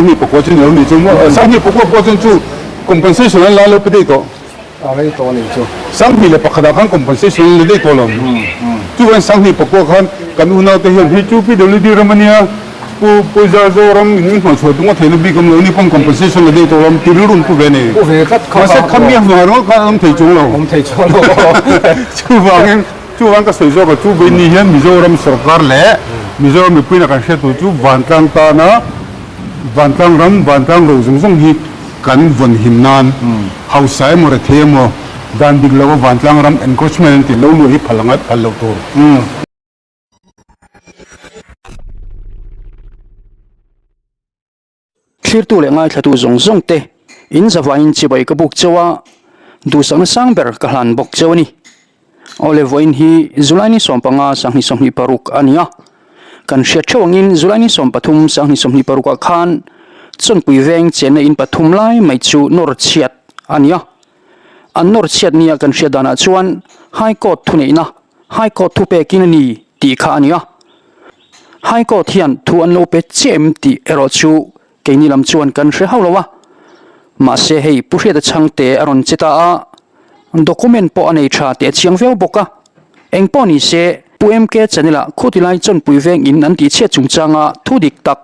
2009 chu ni lo ni chu maw 2009 pawh chuan chu compensation an la lo pe daih tawh. A rei tawh a nih chu. 2001 ah khan compensation an la daih tawh lo. Chuvangin 2009 khan kan unaute hian hei chu PWD ram a nia, Pu Puizar Zoram in min hmuh chhuah tum a theihna bik awm lo ni pawn compensation la daih tawh lo ti rilru an pu ve a ni. Pu ve tlat kha. Mahse khami a hnuai rawng khan an awm thei chung lo. Awm thei chung lo. Chuvangin chuvang ka sawi zawk a chu vaini hian Mizoram sorkar leh Mizoram mipuiin a kan hriat tur chu vantlang tana vantlang ram vantlang ro zawng zawng hi kan vawn him nan hausa emaw rethei emaw dan dik lo a vantlang ram encroachment an tih lo luah hi phal anga phal loh tur. Thlirtu leh ngaithlatu zawng zawng te in zavaiin chibai ka buk cheu a, duhsakna sang ber ka hlan bawk cheu a ni. Awle vawiin hi July ni 15 2026 a ni a, kan hriat theuh angin July ni 13 2026 ah khan Chawnpui veng chenna in pathum lai mai chu nawr chhiat a ni a, an nawr chhiat nia kan hriat danah chuan High Court thuneihna High Court thupekin a ni tih kha a ni a. High Court hian thu an lo pe chiah em tih erawh chu keini lam chuan kan hre hauh lo a. Mahse hei Pu Hriata Chhangte a rawn che ta a, document pawh a nei tha teh a chiang viau bawk a. Eng pawh ni se Pu MK Channel ah khutilai chawnpui veng in an tihchhiat chungchanga thu dik tak,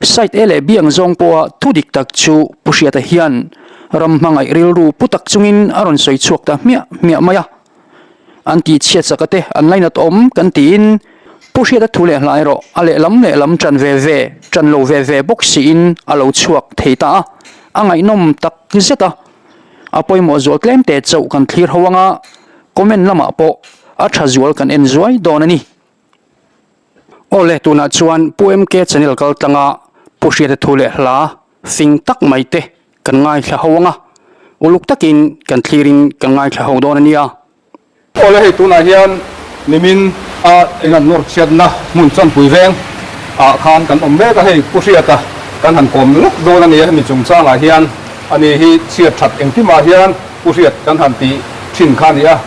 site A leh B ang zawng pawha thu dik tak chu Pu Hriata hian ram hmangaih rilru pu tak chungin a rawn sawi chhuak ta hmiah hmiah mai a. An tih chhiat chak ate an lainat awm kan tiin Pu Hriata thu leh hla erawh a lehlam lehlam ṭan ve ve, ṭan lo ve ve bawk siin a lo chhuak thei ta a, a ngaihnawm tak zet a. A pawimawh zual tlem te chauh kan thlir ho anga comment lamah pawh a ṭha zual kan en zuai dawn a ni. Awle tunah chuan Pu MK channel kal tlanga Pu Hriata thu leh hla fing tak mai te kan ngaithla ho anga uluk takin kan thlirin kan ngaithla ho dawn a nia. Awle hei tunah hian nimin a engan nawr chhiatna hmun chawnpui veng ah khan kan awm mek a, hei Pu Hriata kan han kawm lawk dawn a nia, hemi chungchangah hian ani hi chhiat that engkimah hian Pu Hriat kan han tih thin kha a ni a.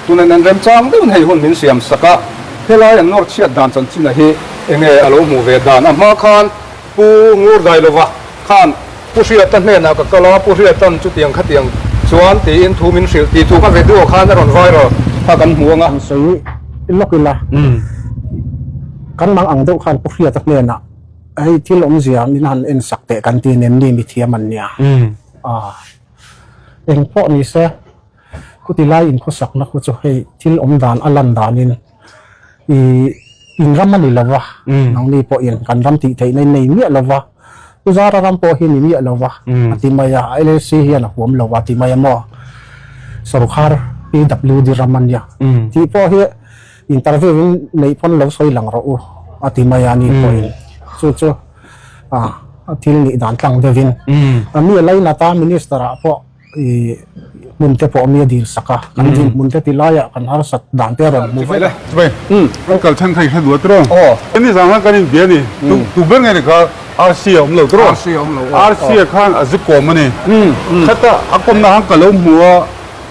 Tuna nen remchang deuhin hei hun min siam sak a, helai an nawr chhiat dan chanchin a hi enge a lo hmuh ve dan? A hma khan Pu Ngurdailova khan Pu Hriata hnenah ka kal a, Pu Hriata'n chutiang khatiang chuan tiin thu min hrilh tih thu ka video khan a rawn viral kha kan hmu ang a. An sawi lawk ila, kan mang ang deuh khan Pu Hriata hnenah hei thil awmzia min han en sak teh kan ti nem ni mithiam an nia. Eng pawh ni se. Chuti lai inkhawsakna khu chu hei thil awm dan a lan danin ih in ram a ni lo va, nangni pawhin kan ram tih theihna in nei miah lo va, Pu Zara ram pawh hi ni miah lo va a ti mai a, LLC hian a huam lo a ti mai a maw, sorkar PWD ram a nia tih pawh hi interview in neih pawn lo sawi lang rawh u a ti mai a ni pawhin chu chu a thil nih dan tlang deuhin a mi a lainat a minister ah pawh. I hmun te pawh mi a dil sak a, kan din hmun te ti laiah kan harsat dan te a rawn hmu vek a. Chuai, kan kal chhan kha i hre duh a tiraw? Ni zang khan kan inbia a ni, tu ber nge ni kha RC a awm lo tiraw? RC a awm lo. RC a khan a zu kawm a ni. Khata a kawmna khan ka lo hmu a,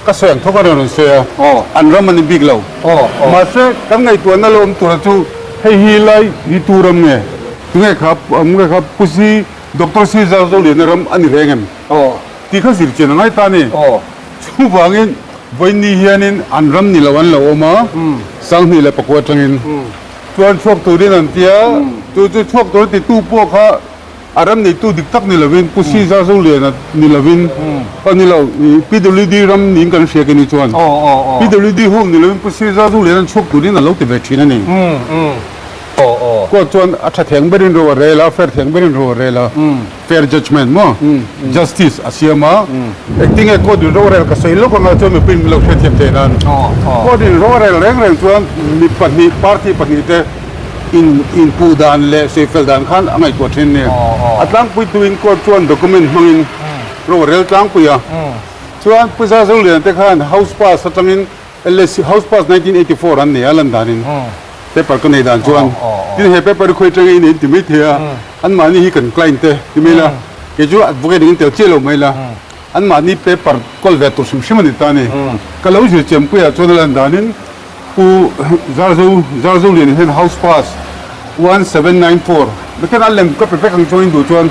ka sawi ang thawk a rawn sawi a, an ram a ni bik lo. Mahse, kan ngaihtuahna lo awm tura chu hei hi lai hi tu ram nge? Tunge kha, nge kha Pu Si, Doctor Si Zarzoliana ram a ni reng em? Tih kha zir chian a ngai ta a ni. Chuvangin vawiinni hianin an ram ni lo an lo awm a, 2009 atangin chuan chhuak turin an ti a, chu chu chhuak tur titu pawh kha a ram neitu dik tak ni lovin Pu Si Zarzoliana ni lovin a ni lo, PWD ram niin kan hria kini chuan PWD home ni lovin Pu Si Zarzoliana chhuak turin a lo ti ve thin a ni. Court chuan a tha theng berin ro a rel a, fair theng berin ro a rel a. Fair judgement maw? Justice a siam a, engtin nge court in rorel ka sawi lawk anga chuan mipui min lo hrethiam theih nan. Court in rorel reng reng chuan mi pahnih party pahnih te in inpuh dan leh sawi fel dan khan a ngaihtuah thin a ni. A tlangpui tuin court chuan document hmangin ro a rel tlangpui a. Chuan Pu Zazoliana te khan house pass atangin LSC House Pass 1984 an nei a lan danin paper ka nei dan chuan tin he paper hi khawi atanga i nei an ti mai thei a anmahni hi kan client te ti mai la kei chu advocate engin tel chiah lo mai la anmahni paper kawl ve tur hrim hrim a ni ta a ni ka lo zir chian puiah chuan a lan danin Pu Zarzo Zarzo Lian hian House Pass 1794. Bikin a lem ka pe vek ang chuan in duh chuan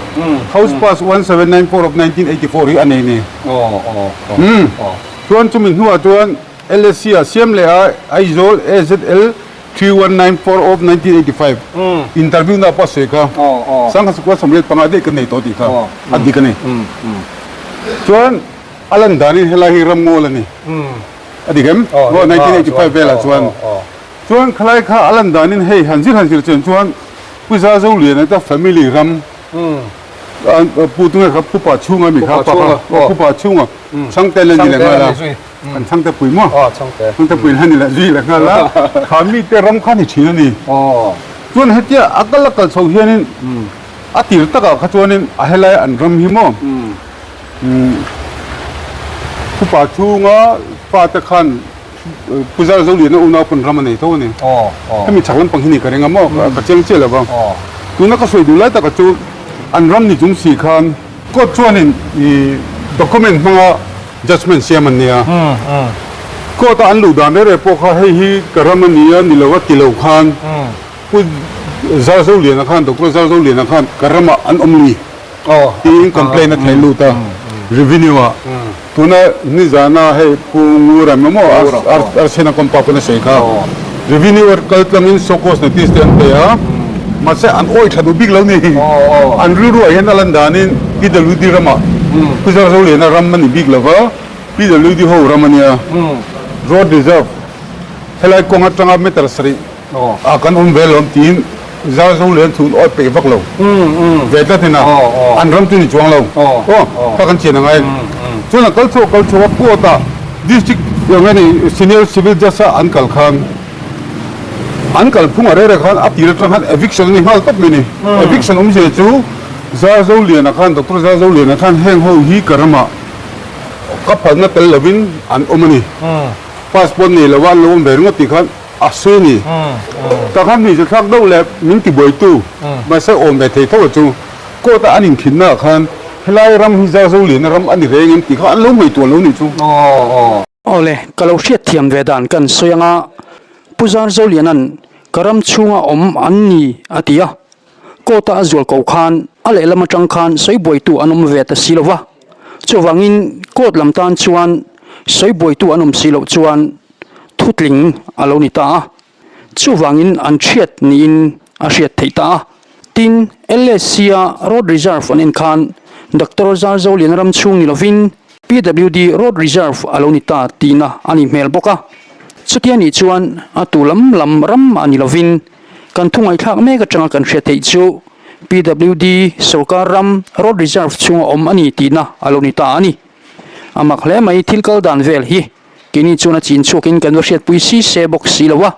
House Pass 1794 of 1984 hi a nei ni. Chuan chumi hnuah chuan LSC ah siam leh a Aizawl AZL 3194 of 1985 interview na pawh a sawi kha. Sangha Sukua 85 daih ka nei tawh tih kha a dik a ni. Chuan a lan danin helai hi ramngawl a ni. A dik em? 1985 velah chuan. Chuan khalai kha a lan danin hei han zir han zir chian chuan Pu Zazoliana te family ram Pu tunge kha Pu Pa Chhunga mi kha pa kha Pu Pa Chhunga Chhangte la ni leh nghal a kan Chhangte pui maw Chhangte pui la ni leh zui leh nghal a kha mi te ram kha ni thin a ni. Chuan hetia a kal a kal chho hianin a tir takah kha chuanin a helai an ram hi maw Pu Pa Chhunga pa te khan Pu Zar Zoliana unau pawn ram a nei tho a ni. Hemi chhak lampang hi ni ka ring a maw? Ka chiang chiah lo va. Tuna ka sawi duh lai taka chu an ram ni chung si khan court chuanin i document hmanga judgement siam an nia. Court a an luh dan rere pawh kha hei hi ka ram a ni a ni lo a ti lo khan Pu Zar Zoliana khan Doctor Zar Zoliana khan ka ramah an awm lui. Tiin complaint a theih lut a revenue ah tuna nizana hei Pu Ngura emaw maw Arsena compound pawn a sawi kha revenue a kal tlangin show cause notice te an pe a mahse an awih tha duh bik lo ni an rilru ah hian a lan danin PWD ramah Pu Zarzoliana ram a ni bik lova PWD ho ram a nia road reserve helai kawng atanga meter sarih A kan awm ve lawm tiin Zarzo leh an chhun awi peih vak lo ve tlat in a an ram chu ni chuang lo aw kha kan chian angai chuan a kal chhuak kal chhuak a court ah district eng nge senior civil judge a an kal khan an kal phung a rere khan a tir atang khan eviction a ni nghal tawp mai ni eviction awmzia chu Zarzo Liana khan Doctor Zarzo Liana khan heng ho hi ka ramah ka phalna tel lovin an awm a ni passport nei lova an lo awm ve ringawt tih khan A sawi ni. Ka khan hmeichhe thlak deuh leh min ti buaitu mahse awm ve thei tho a chu. Court a an inkhinna ah khan helai ram hi Zazoliana ram a ni reng em tih kha an lo ngaihtuah lo nih chu. Awle, ka lo hriatthiam ve dan kan sawi anga Pu Zarzoliana'n ka ram chhunga awm an ni a ti a. Court a a zual ko khan a lehlam atang khan sawi buaitu an awm ve ta si lo va. Chuvangin court lam tan chuan sawi buaitu an awm si loh chuan thutling a lo ni ta a, chuvangin an hriat niin a hriat theih ta a. Tin, LSC-a Road Reserve an en khan Doctor Zarzoliana ram chhung ni lovin PWD Road Reserve a lo ni ta tihna a nih hmel bawk a. Chutia nih chuan a tu lam lam ram a ni lovin kan thu ngaihthlak mek atanga kan hriat theih chu PWD sawrkar ram Road Reserve chhunga awm a ni tihna a lo ni ta a ni. A mak hle mai thil kal dan vel hi. Keini chuan a chin chhuakin kan va hriatpui si se bawk si lo a,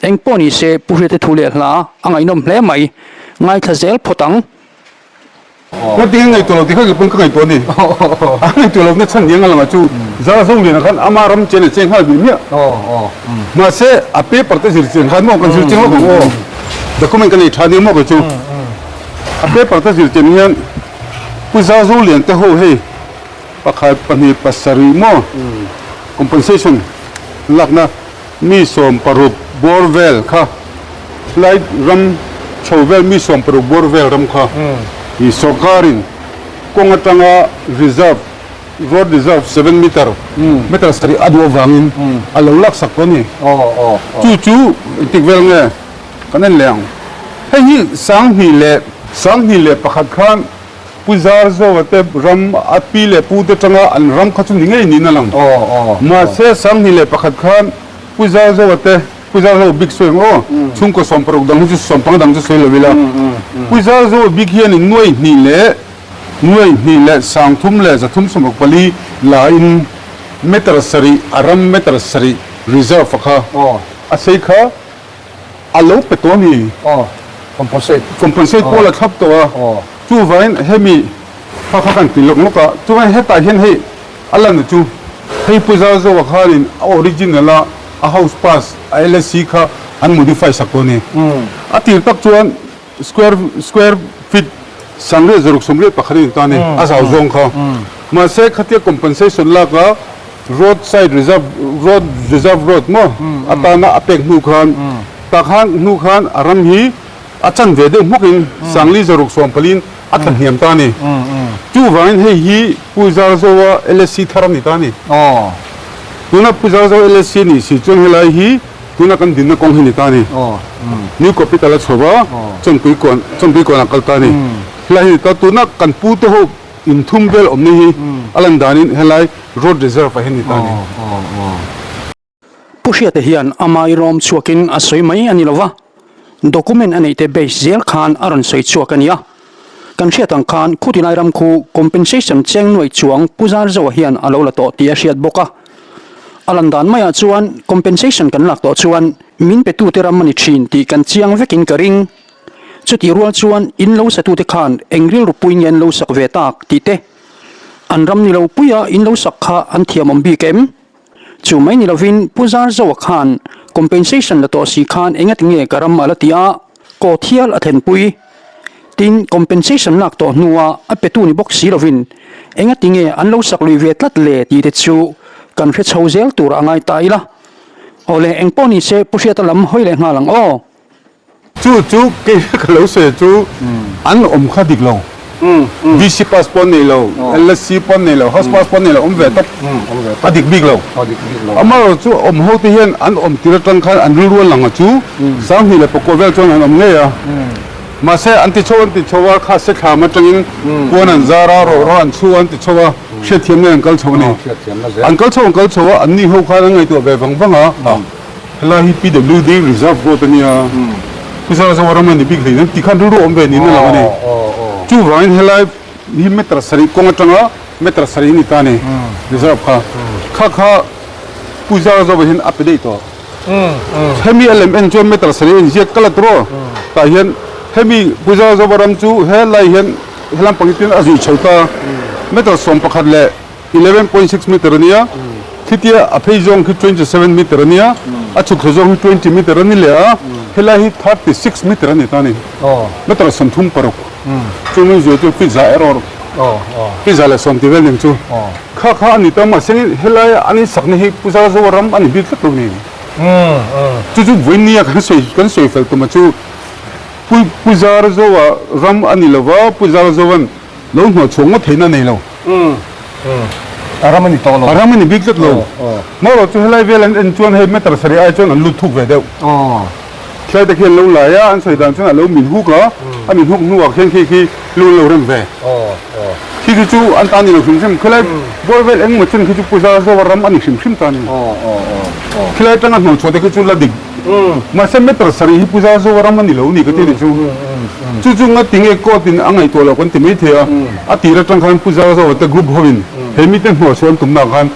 eng pawh ni se Pu Hriate thu leh hla a ngaihnawm hle mai, ngaithla zel phawt ang. Ka ti ngaihtuah lo ti kha pawn ka ngaihtuah a ni. A ngaihtuah lohna chhan ni ang a lang ah chu Zarzoliana khan ama ram chen a cheng nghal hmiah hmiah. Mahse a paper te zir chian khan maw kan zir chiang lawk ang aw. Document ka nei tha nia maw kei chu. A paper te zir chian hian Pu Zarzolian te ho hei Pakhat, pahnih, pasarih maw compensation lakna mi 16 bawr vel kha hlai ram chho vel mi 16 bawr vel ram kha i sorkarin kawng atanga reserve road reserve seven meter meter sarih a duh avangin a lo laksak tawh a ni. Chu chu engtik vel nge kan en leh ang. Hei hi 2001 khan Pu Zarzoa te ram a pi leh pu te tanga an ram kha chu ni ngei niin a lang. Mahse 2001 khan Pu Zarzoa te, Pu Zarzoa bik sawi ang aw, chhungkaw 60 dang hi chu 15 dang chu sawi lo ila. Pu Zarzoa bik hianin nuai hnih leh nuai hnih leh sangthum leh zathum 64 la in meter sarih a ram meter sarih reserve a kha a sei kha A lo pe tawh a ni. Aw, compensate. Compensate pawh a la thlap tawh a. Aw. Chuvangin hemi kha kha kan ti lawk lawk a, chuvangin hetah hian hei a lan chu hei Pu Zarzoa khanin a original a a house pass a LSC kha an modify sak tawh a ni. A tir tak chuan square square feet 1681 a ni ta a ni, a zau zawng kha. Mahse khatia compensation lak a Road side reserve road reserve road maw atana a pek hnu khan tah khan hnu khan a ram hi A chanve deuh hmawkin Sangli zaruk sawmpalin a tla hniam ta a ni. Chuvangin hei hi Pu Zarzoa LSC thar a ni ta a ni. Tuna Pu Zarzoa LSC nih si chuan helai hi tuna kan dinna kawng hi ni ta a ni. New Capital a chho va, Chawnpui kawn Chawnpui kawnah kal ta a ni. Helai hi ni ta, tuna kan pu te ho inthum vel awmna hi a lan danin helai Road Reserve ah hian ni ta a ni. Pu Hriata hian ama i rawm chhuakin a sawi mai a ni lo va, document a neihte base zel khan a rawn sawi chhuak a ni a. Kan hriat ang khan Khutilai ram khu compensation cheng nuaih chuang Pu Zarzoa hian a lo la tawh tih a hriat bawk a. A lan dan maiah chuan compensation kan lak tawh chuan min petute ram a ni thin tih kan chiang vekin ka ring. Chutih rual chuan in lo satute khan eng rilru pui nge an lo sak ve tak tih te, an ram ni lo puia in lo sak kha an thiamawm bik em? Chu mai ni lovin Pu Zarzoa khan compensation la tawh si khan engati nge ka ram a la ti a, kaw thial a thlenpui. Tin, compensation lak tawh hnua a petu ni bawk si lovin engati nge an lo sak lui ve tlat le tih te chu kan hre chho zel tur a ngai ta ila. Awle, engpawh ni se Pu Hriata lam hawi leh nghal ang aw. Chu chu kei ka lo sawi chu an awm kha dik lo. VC pass pawh an nei lo, LSC pawh an nei lo, House pass pawh an nei lo, awm ve tawp. A dik bik lo. Amaherawh chu awm ho te hian an awm tir atang khan an rilru an lang a chu 2009 vel chuan an awm ngei a. Mahse an ti chho an ti chho a, kha se thlam atangin puan an zar a, rawhro an chhu a an ti chho a, hriatthiamna in an kal chho a ni. An kal chho an kal chho a, anni ho khan an ngaihtuah ve vang vang a. Helai hi PWD Reserve Road a nia, Pu Zarzoa ram a ni bik hleinem tih khan rilru awm ve niin a lang a ni. Chuvangin helai hi meter sarih kawng atanga meter sarih a ni ta a ni reserve kha. Kha kha Pu Zarzoa hian a pe daih tawh. Hemi a lem en chuan meter sarih a inziak kal a tawh. Tah hian hemi Pu Zarzoa ram chu helai hian helam pang tin a zuih chho ta. Meter 11 leh 11.6 meter a nia, khitia a phei zawng khi 27 meter a nia, a chhuk thla zawng hi 20 meter a ni leh a, helai hi 36 meter a ni ta a ni. Meter 36 chu min zuai chu feet za erawh feet 110 tih vel nen chu kha kha a ni ta mahse helai an insakna hi Pu Zarzoa ram a ni bik tlat lo ni. Chu chu vawinia kan sawi kan sawi fel tuma chu Pu Pu Zarzoa ram a ni lova Pu Zarzoa'n Lo hnawh chhuak ngawt theihna nei lo. A ram a ni tawh lo. A ram a ni bik tlat lo. Marawh chu helai vel an en chuan hei meter sarih ai chuan an lut thuk ve deuh. Thlai te khi an lo lai a, an sawi dan chuan a lo min huk a, a min huk hnuah khian khi khi lu an lo rem ve. Khi khi chu an ta ni lo hrim hrim. Khilai bawr vel engemaw chen khi chu Puja Zoa ram a ni hrim hrim ta a ni. Khilai atanga hnawh chhuah te khi chu la dik. Mahse meter sarih hi Puja Zoa ram a ni lo ni ka ti a ni chu. Chu chu nga tinge court in a ngaihtuah loh kan ti mai thei a, a tir atang khan Pu Zarzoa te group ho in he mite hnuah sawn tumna khan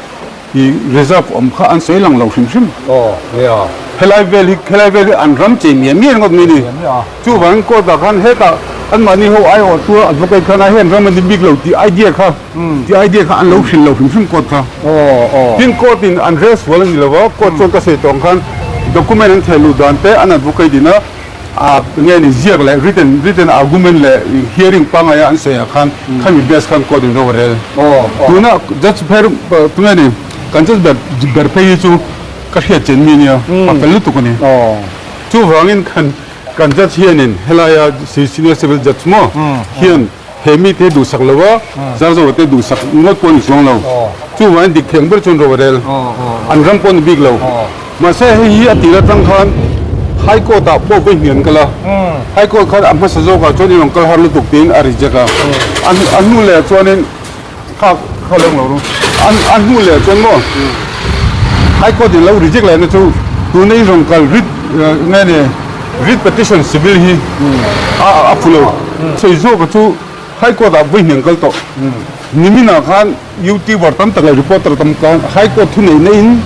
i reserve awm kha an sawi lang lo hrim hrim. Helai vel hi helai vel hi an ram chei miah miah ringawt mai ni. Chuvangin court ah khan hetah anmahni ho aiawh tura advocate khan a heng ram a ni bik lo tih idea kha tih idea kha an lo hrilh lo hrim hrim court kha. Tin court in an rel sual a ni lo va, court chuan ka sawi tawh ang khan document an thehluh dan te an advocate in a A nge ni ziak leh written written argument leh hearing pangaia an sawi ah khan khami base khan court in ro a rel. Tuna judge pher tunge ni kan judge ber ber phei hi chu ka hriat chen mi ania a fel lutuk a ni. Chuvangin kan kan judge hianin helaia senior civil judge maw hian he mite hi duhsak lo a, Zarzoa te duhsak ngawt pawh a ni chuang lo. Chuvangin dik thei ang ber chuan ro a rel. An ram pawh a ni bik lo. Mahse hei hi a tir atang khan High Court ah pawh vawi hnih an kal a. High Court khan a hmasa zawkah chuan i rawn kal har lutuk tiin a reject a. A hnu leh chuanin kha kha lo lo ru. A hnu leh chuan maw High Court in lo reject lehna chu tuna i rawn kal writ nge ni writ petition civil hi a phu lo. Sawi zawka chu High Court ah vawi hnih an kal tawh. Niminah khan Youtuber tam tak leh reporter tam tak High Court thu neih in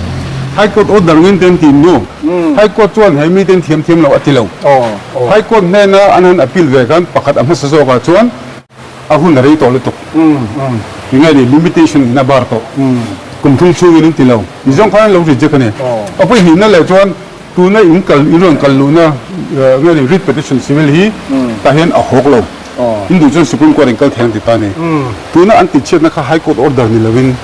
High Court order ngin te an ti nu. High Court chuan he mite an thiam thiam lo a ti lo. High Court hnena an han appeal ve khan pakhat a hmasa zawkah chuan a hun a rei tawh lutuk. Tinge ni limitation in a bar tawh. Kum thum chhungin an ti lo. Ti zawng khan an lo reject a ni. A pawihnihna leh chuan Tuna in kal in rawn kal luhna nge ni writ petition civil hi tah hian a hawk lo. In duh chuan Supreme Court in kal thei ang ti ta a ni. Tuna an tihchhiatna kha High Court order ni lovin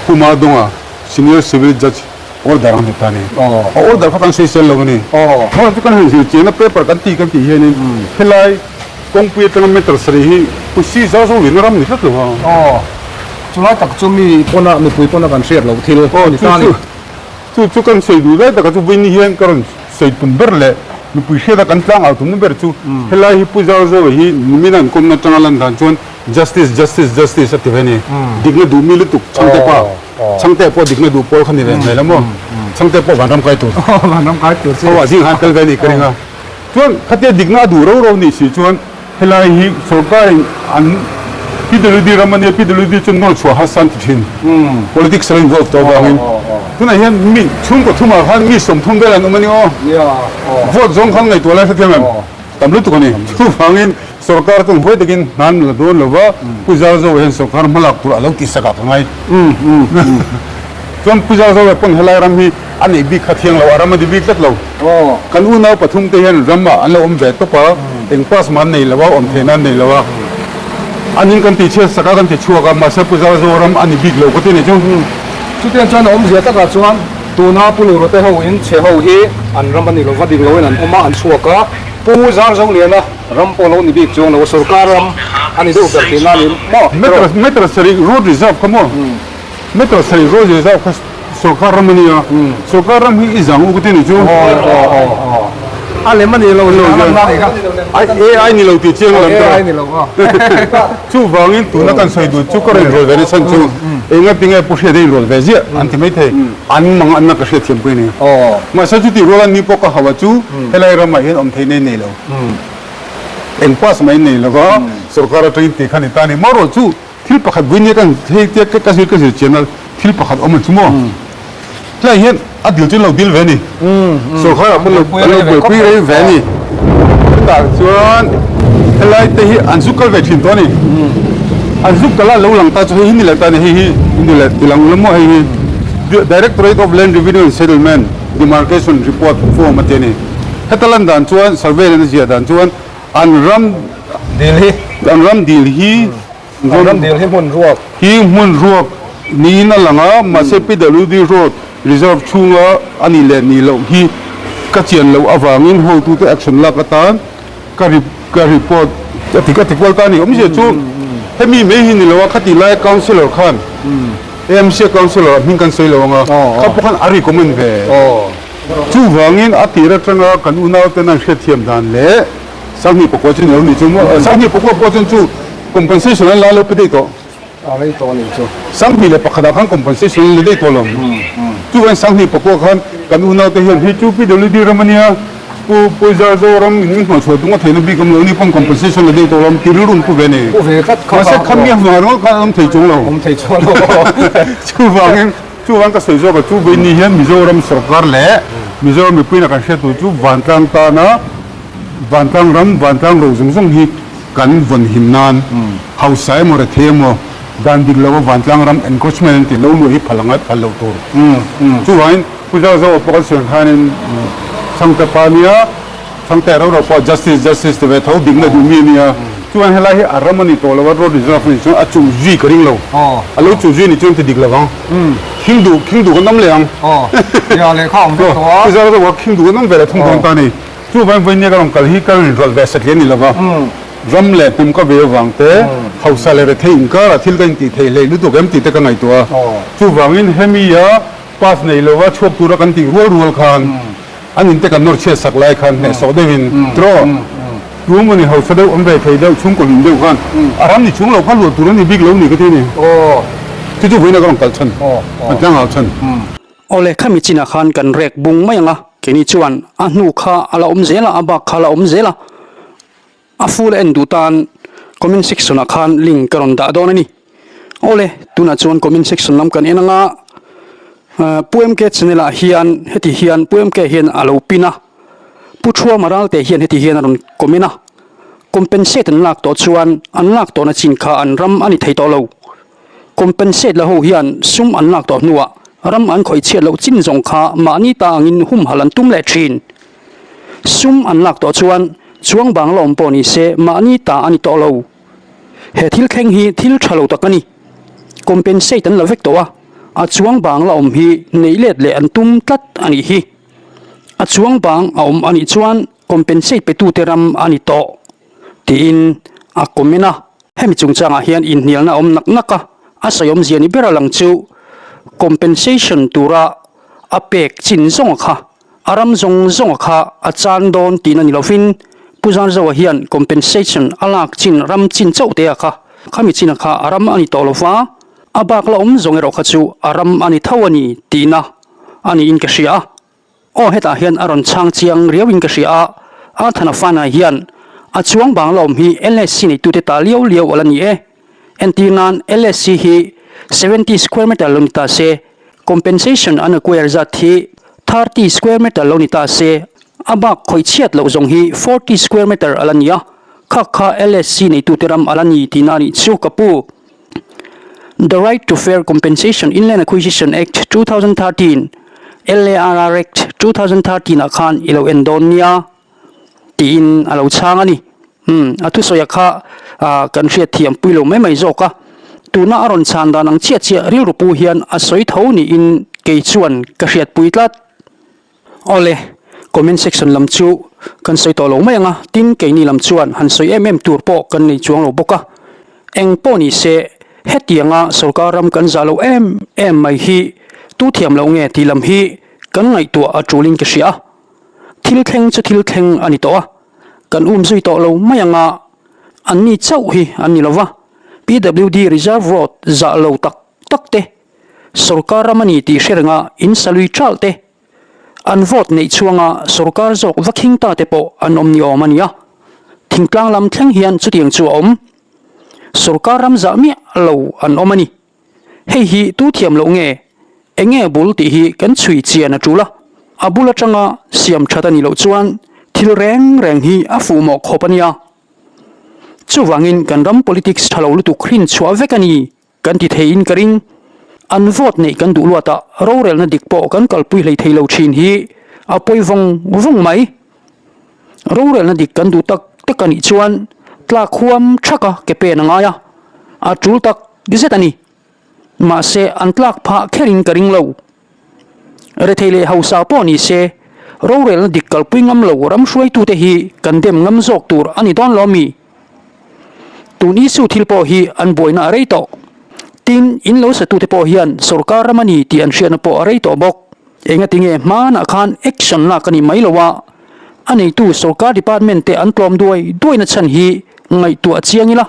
Pu Madonga Senior Civil Judge Order ang ti ta ni. A order kha kan sawisel lo a ni. Hmar chu kan han zir chian a paper kan tih kan tih hianin helai kawngpui atanga meter sarih hi Pusi zau zo luihna ram ni tlat lo a. Chulai tak chu mi pawna mipui pawna kan hriat loh thil a ni ta ni. Chu chu kan sawi duh lai taka chu vawiin hian ka rawn sawi tum ber leh mipui hriata kan tlang au tumna ber chu helai hi Pu Zauzoa hi nimin an kawmna atanga lan dan chuan Justice Justice Justice a ti ve a ni. Dikna duh mi lutuk Chhangte pa Chhangte pawh dikna duh pawl kha ni ve hmel a maw? Chhangte pawh vanram kai tur. Vanram kai tur chu. Aw zing han kal ve a nih ka ring a. Chuan khatia dikna a duh ro ro nih si chuan helai hi sorkarin an PWD ram a nia, PWD chu nawr chhuah harsa an ti thin. Politics a lo involve tawh avangin. Tunah hian mi chhungkaw thumah khan mi 30 vel an awm a ni aw. Vote zawng khan ngaihtuah lai hrethiam em? Tam lutuk a ni. Chuvangin sorkar chuan huai takin hnan la dawn lo va, Pu Zarzo hian sorkar hmalak tur a lo tihsak ah ka ngai. Chuan Pu Zarzo pawn helai ram hi a neih bik kha thiang lo, a ram a di bik tlat lo. Kan unau pathum te hian ram ah an lo awm ve tawp a, eng pass mah an nei lo a, awm theihna an nei lo a. An in kan tihchhiat sak a, kan ti chhuak a, mahse Pu Zarzo ram a ni bik lo ka ti a nih chu. Chutiang chuan a awmzia takah chuan tuna Pu Lurute ho in chhe ho hi an ram a ni lo va, dik loin an awm a, an chhuak a. Pu Zarzoliana ram pawh lo ni bik chuang lo, sorkar ram a ni deuh ber tihna a ni maw? Meter meter sarih road reserve kha maw? Meter sarih road reserve kha sorkar ram a nia, sorkar ram hi i zang u ka ti a nih chu. A lem a ni lo zia a lan na nih kha. AI ni lo tih chiang a lam ta. AI ni lo a. Chuvangin tuna kan sawi duh chu ka rawn inrawlh ve na chhan chu enga tinge Pu Hriata inrawlh ve ziah an ti maithei. An mang anna ka hriatthiam pui a ni. Mahse chutih rual a ni pawh ka hauh a chu helai ramah hian awm theihna in nei lo. Eng pass mah in nei lo va, sorkar atangin tih kha ni ta a ni. Marawh chu thil pakhat vui nia kan hei tia ka zir ka zir chian a thil pakhat awm a chu maw. Tlai hian a dil chu an lo dil ve a ni. Sorkar ah pawh an lo buaipui rei ve a ni. Chutah chuan helai te hi an zuk kal ve thin tawh a ni. An zuk kal a lo lang ta chu hei hi ni leh ta a ni. Hei hi ni leh ti lang ula maw hei hi Directorate of Land Revenue and Settlement Demarcation Report Form a ti a ni. Heta lan dan chuan survey leh na ziah dan chuan an ram dil hi an ram dil hi An ram dil hi hmun ruak. Hi hmun ruak niin a lang a, mahse PWD Road Reserve chhunga a nih leh nih loh hi ka chian loh avangin hotute action lak atan ka ka report a ti ka ti kual ta a ni. Awmzia chu hemi mai hi ni lo a, khatih laia Councillor khan AMC Councillor a hming kan sawi lo ang a, kha pawh khan a recommend ve. Chuvangin a tir atanga kan unauten an hriatthiam dan leh Sanghnih pakua chu ni lo ni chu maw? Sanghnih pakua pawh chuan chu compensation an la lo pe daih tawh. A rei tawh a nih chu. Sanghnih leh pakhatah khan compensation an la daih tawh lo. Chuvangin sanghnih pakua khan kan unaute hian hei chu PWD ram a nia, Pu Puizar Zoram in min hnawhchhuah tung a theihna bik awm lo ni pawn compensation la daih tawh lo ti rilru an pu ve a ni. Pu ve tlat kha. Mahse khami a hnuai ringawt khan an awm thei chung lo. Awm thei chuang lo. Chuvangin chuvang ka sawi zawk a chu vawiin hian Mizoram sorkar leh Mizoram mipuiin a kan hriat tur chu vantlang tana Vantlang ram, vantlang ro zawng zawng hi kan vawnhim nan hausa emaw rethei emaw dan dik lova vantlang ram encroachment an tih lo luah hi phal angai phal loh tur. Chuvangin Pu Zauzaua pawh kan sawi ang khanin Chhangte pa nia, Chhangte ro ro pawh justice justice ti ve tho dikna duh mi a nia. Chuvangin helai hi a ram a ni tawh lo a, road reserve a nih chuan a chuh zui ka ring lo. A lo chuh zui nih chuan ti dik lo vang. Khing duh khing duh kan awm leh ang. Pu Zauzaua khing duh kan awm ve leh thung dawn ta a ni. Chuvang vawinia ka rawn kal hi ka rawn inrawlh ve satliah ni lova, ram leh hnam ka ve avang te, hausa leh rethei inkarah thil ka intih theih hleih lutuk em tih te ka ngaihtuah a. Chuvangin hemia pass nei lova chhuak tura kan tih rual rual khan an inte kan nawr chhiat sak lai khan hnehsawh deuhin tiraw tu emaw ni hausa deuh awm ve thei deuh chhungkaw hlun deuh khan a ram ni chung lo kha luah tur a ni bik lo ni ka ti a ni. Chu chu vawiina ka rawn kal chhan, kan tlangau chhan. Awle, khami chinah khan kan rek bung mai ang a, keini chuan a hnu kha a la awm zel a, a bak kha a la awm zel a, a full a en duh tan comment section ah khan link ka rawn dah dawn a ni. Awle, tunah chuan comment section lam kan en ang a, Pu MK channel ah hian heti hian Pu MK hian a lo pin a, Pu Thuama Ralte hian heti hian a rawn comment a, compensate an lak tawh chuan an lak tawhna chin kha an ram a ni thei tawh lo. Compensate la ho hian sum an lak tawh hnuah ram an khawih chhiat loh chin zawng kha mahni ta angin humhalh an tum leh thin. Sum an lak tawh chuan chuang bang la awm pawh ni se mahni ta a ni tawh lo. He thil thleng hi thil tha lo tak a ni. Compensate an la vek tawh a. A chuang bang la awm hi neih let leh an tum tlat a nih hi. A chuang bang a awm a nih chuan compensate petute ram a ni tawh, tiin a comment a. Hemi chungchangah hian inhnialna a awm nak nak a, a sawi awmzia ni ber a lang chu compensation tura a pek chin zawnga kha a ram zawng zawnga kha a chan dawn tihna ni lovin Pu Zarzoa hian compensation a lak chin ram chin chauh te a kha khami chin a kha a ram a ni tawh lova, a bak la awm zawng erawh kha chu a ram a ni tho a ni tihna a niin ka hria a. Aw hetah hian a rawn chhang chiang riau in ka hria a, a thana fana hian a chuang bang la awm hi LSC neitute ta liau liau a la ni e. Entir nan LSC hi 70 square meter lo ni ta se, compensation an acquire zat hi 30 square meter lo ni ta se, a bak khawih chhiat loh zawng hi 40 square meter a la ni a, khak kha LSC neitute ram a la ni tihna a nih chu ka pu. The Right to Fair Compensation in Land Acquisition Act 2013, LARR Act 2013 ah khan i lo en dawn nia tiin a lo chhang a ni. Umm, a thusawi kha kan hriat thiam pui lo mai mai zawk a, tuna a rawn chhan dan ang chiah chiah rilru pu hian a sawi tho niin kei chuan ka hriat pui tlat. Awle, comment section lam chu kan sawi tawh lo mai ang a, tin keini lam chuan han sawi em em tur pawh kan nei chuang lo bawk a. Eng pawh ni se, hetianga sorkar ram kan zah lo em em mai hi tu thiam loh nge tih lam hi kan ngaihtuah a tulin ka hria a. Thil thleng chu thil thleng a ni tawh a, kan um zui tawh lo mai ang a, an ni chauh hi an ni lo va, PWD reserve road zah lo tak tak te, Sorkar ram a ni tih hre renga in salui ṭalh te, an vote neih chhuanga sorkar zawk va khing ta te pawh an awm ni awm a nia. Thingtlang lam thleng hian chutiang chu a awm. Sorkar ram zah miah lo an awm a ni. Hei hi tu thiam loh nge, eng nge bul tih hi kan chhui chian a ṭul a. A bul aṭanga siam ṭhat a nih loh chuan thil reng reng hi a fuh mawh khawp a nia. Chuvangin kan ram politics ṭha lo lutuk hrin chhuah vek a ni. Kan ti theiin ka ring. An vote neih kan duh luatah rorelna dik pawh kan kalpui hlei thei lo thin hi a pawi vawng vawng mai. Rorelna dik kan duh tak tak a nih chuan tlak huam thaka ke pen a ngai a, a tul tak zet a ni. Mahse an tlak phah kherin ka ring lo. Rethei leh hausa pawh ni se rorelna dik kalpui ngam lo ram hruaitute hi kan dem ngam zawk tur a ni dawn lo mi? Tun issue thil pawh hi an buaina a rei tawh. Tin, in lo satute pawh hian sorkar ram a ni tih an hriatna pawh a rei tawh bawk. Engatinge hmanah khan action lak a ni mai lo a, a neitu sorkar department te an tlawm duai duaina chhan hi ngaihtuah chiang ila,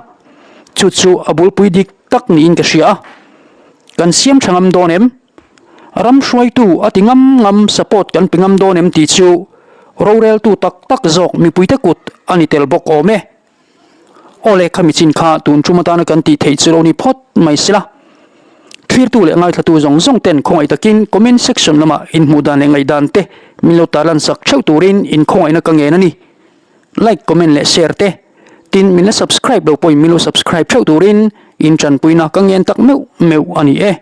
chu chu a bulpui dik tak niin ka hria a. Kan siam tha ngam dawn em? Ram hruaitu a ti ngam ngam support kan pe ngam dawn em tih chu roreltu tak tak zawk mipuite kut a ni tel bawk awm e. Aw le khami chin kha tun tum atana kan tih theih chu lo ni phawt mai sila. Thlirtu leh ngaithlatu zawng zawng ten khawngaih takin comment section lamah inhmuh dan leh ngaihdan te min lo tarlan sak theuh turin inkhawngaihna ka ngen a ni. Like, comment leh share te tin min la subscribe lo pawhin min lo subscribe theuh turin in tanpuina ka ngen tak meuh meuh a ni e.